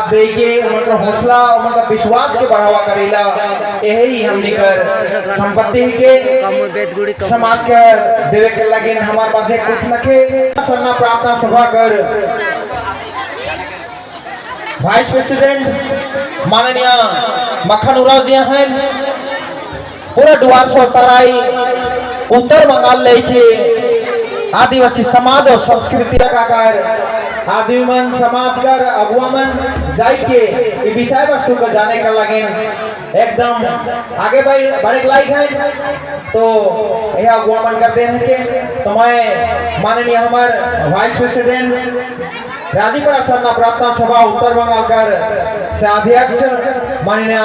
साथ दे के उनका हौसला उनका विश्वास के बढ़ावा करेला। यही हमनी कर संपत्ति के समाज के देवे के लगिन हमारे पास कुछ नखे। सरना प्रार्थना सभा कर वाइस प्रेसिडेंट माननीय मक्खन उरांव जी हैं। पूरा डुआर्स तराई उत्तर बंगाल लेके आदिवासी समाज और संस्कृति का कर आदमी मन समाज कर अगुआ मन जाई के ये विषय वस्तु को जाने का लगे एकदम आगे बढ़े के लायक है। तो यह अगुआ मन करते हैं के तो मैं माननीय हमार वाइस प्रेसिडेंट राजीपड़ा सरना प्रार्थना सभा उत्तर बंगाल कर से अध्यक्ष माननीय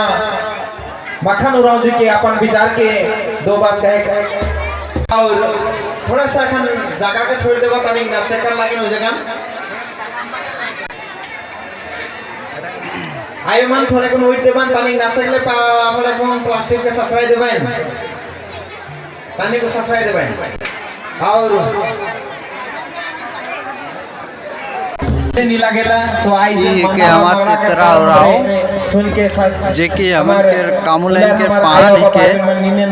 मक्खन उरांव जी के अपन विचार के दो बात कहे और थोड़ा सा अखन जगह के छोड़ देबा तनी नाचे कर लागे हो जगह आयो मन थोड़े कोन वेट देबन तनी नाचे के थोड़े कोन प्लास्टिक के ससराई देबन तनी को ससराई देबन और नहीं लागेला तो आई ई के हमार तेतरा उरांव सुन के साथ जे कि हमन के कामू लाइन के पान के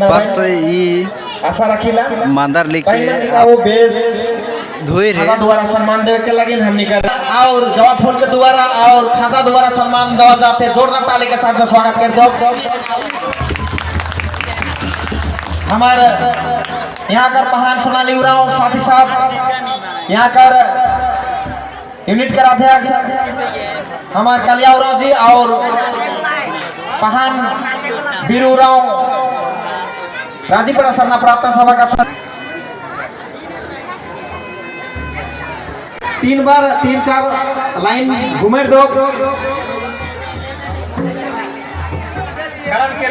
बस ई आशा रखिला मांदर लेके पहले वो बेस धोए रे खाता द्वारा सम्मान देवे के लगिन हमनी कर और जवाब फूल के द्वारा और खाता द्वारा सम्मान देवा जाते। जोरदार ताली के साथ में स्वागत कर दो। हमारे यहाँ कर महान सोनाली उरांव, साथ ही साथ यहाँ कर यूनिट कर अध्यक्ष हमारे कलिया उरांव जी और पहान बीरू उरांव राजीपड़ा सरना प्रार्थना सभा का तीन बार तीन चार लाइन घूमे दो। कारण के